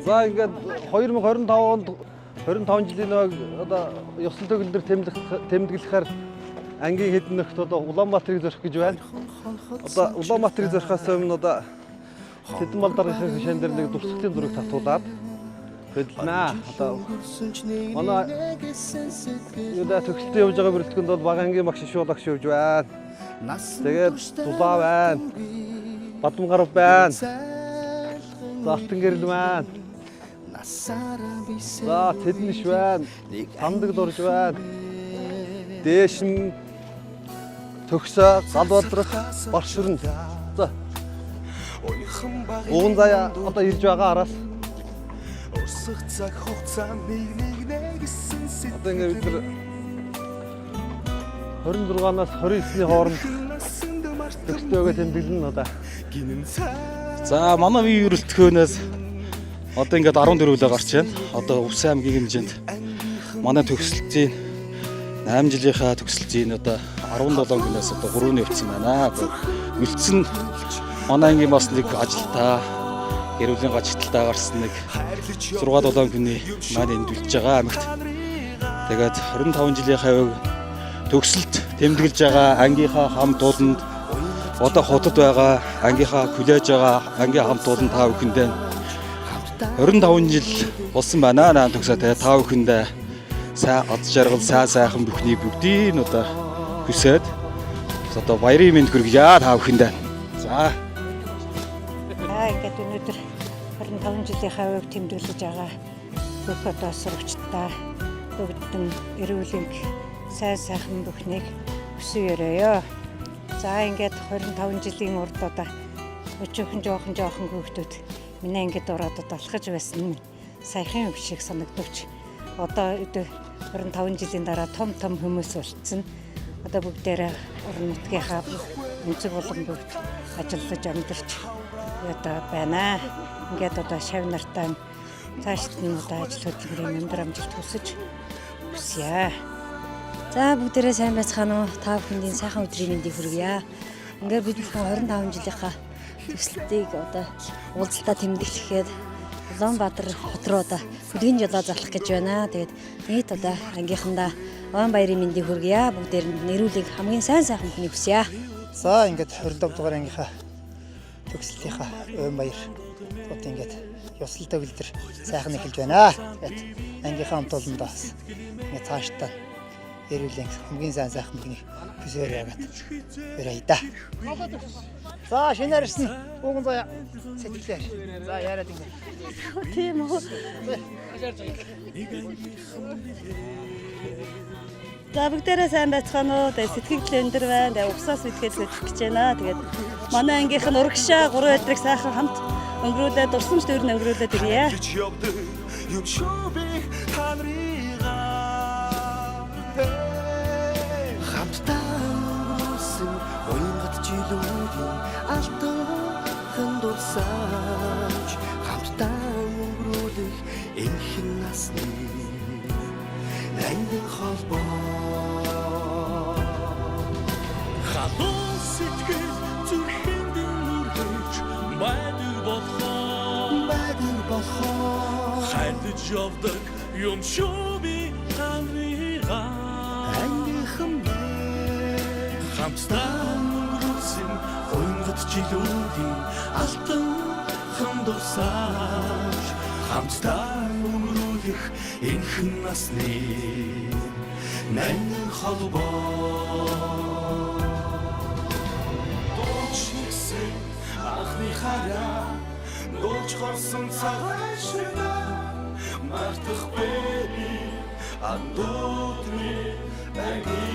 За, ингээд 2025 онд 25 жилийн нэг одоо ёслол төгөлдөр тэмдэглэхээр ангийн хэдэн нөхд одоо Улаанбаатарыг зорих гэж байна. Одоо Улаанбаатарыг зорихоос өмнө одоо Тэдэн Балдаргийнхын шан дээр нэг дурсгалын зураг татуулаад хөдлөнө. Одоо манай юудаа төгсөлтөд явж байгаа бүрэлдэхүүнд бол бага ангийн багш, шууд багш явж байна. Тэгээд Дулаа байна. Бадамгарав байна. За, Алтан гэрэл байна. За, Тэдниш байна. Тандаг дурж байна. Дээш нь төгсөө гал бодрох барширна. За. Уган заяа одоо ирж байгаа араас. Урсах цаг хугацаа нэг нэг нэгсэн. Одоо ингээд бид нар 26-наас 29-ний хооронд төгсдөөгөө тэмдэглэнэ одоо. За, манай үеийн өрөлтгөөнөөс одоо ингээд 14 үлээ гарч байна. Одоо Өвсөн аймгийн хэмжээнд манай төгсөлтийн 8 жилийнхаа төгсөлтийн одоо 17 күнээс одоо 3-ны явцсан байна. Үлдсэн манай ангийн бас нэг ажилтаа гэр бүлийн гажигталтаа гарсан нэг 6 7 күний маань энд үлдэж байгаа аймагт. Тэгээд 25 жилийнхаа хувь төгсөлт тэмдэглэж байгаа ангийнхаа хамт олонд, одоо хотод байгаа ангийнхаа коллеж байгаа ангийн хамт олон та бүхэндээ 25 жил болсон байна наа төгсөө. Тэгээ та бүхэндээ сайн аз жаргал, сайн сайхан бүхний бүгдийг нь одоо хүсээд одоо баярын мэнд хүргье та бүхэндээ. За. За, ингээд өнөөдөр 25 жилийнхаа хувийг тэмдэглэж байгаа бүх одоо сурагчдаа бүгдэн эрүүл сайн сайхан бүхнийг хүсэн өрөөё. За, ингээд 25 жилийн урд одоо өчүүхэн жоохон жоохон хүүхдүүд миний ангид ороод одоо алхаж байсан нь саяхан юм шиг санагдавч одоо 25 жилийн дараа том том хүмүүс болцсон. Одоо бүгдээрээ орон нутгийнхаа бүх өнцөг булан бүгд ажиллаж амьдарч одоо байна. Ингээд одоо шав нартаа цаашд нь одоо ажил хөдөлмөрийн өндөр амжилт хүсэж хүсье. За, бүгдээрээ сайн байцгаана уу? Та бүхэндээ сайхан өдрийн мэндийг хүргье. Ингээд бид бүхэн 25 жилийнхаа төгсөлтийг одоо уулзалтаа тэмдэглэхэд Улаанбаатар хот руу одоо хөлгийн жолоо залах гэж байна. Тэгээд нийт одоо ангийнхандаа ойн баярын мэндийг хүргье. Бүгдээрэнд нэрүүлэг хамгийн сайн сайхан бүхнийг хүсье. За, ингээд 25 дугаар ангийнхаа төгсөлтийнхаа ойн баяр одоо ингээд ёслол төгөлдөр сайхан эхэлж байна. Тэгээд ангийнхаа хамт олондоо бас ингээд цаашдаа эрүүл хамгийн сайн сайхан бүхнийг хүсээр яагаад өрөөе да. За, шинээр ирсэн ууган заяа сэтгэлээр. За, яриад ингээд. Тийм үү. За, бүгдээрээ сайн байцгаана уу? Тэгээд сэтгэл өндөр байна. Тэгээд угсаас үтгэл хөдлөх гэж байна. Тэгээд манай ангийнх нь урагшаа 3 өдрийг сайхан хамт өнгөрүүлээд дурсамж дөрн өнгөрүүлээд ирье. Явдаг юм шүү би та нарыгаа хамтдаа өнгөрүүлсэн уянгат жилүүдийн алтан дурсамж, хамтдаа өнгөрүүлэх энхэн насны нандин холбоо, халуун сэтгэл зүрхэнд үргэж байдаг болохоор байдаг болохоор хайрлаж явдаг юм шүү би та нарыгаа. Ангийнхан хамтдаа өнгөрүүлсэн уянгат жилүүдийн алтан дурсамж, хамтдаа өнгөрүүлэх энхэн насны нандин холбоо. Дууч нэгсэн анхны хараа, дуулж хорсон цагаан шиг мартахгүй би андуудны анги.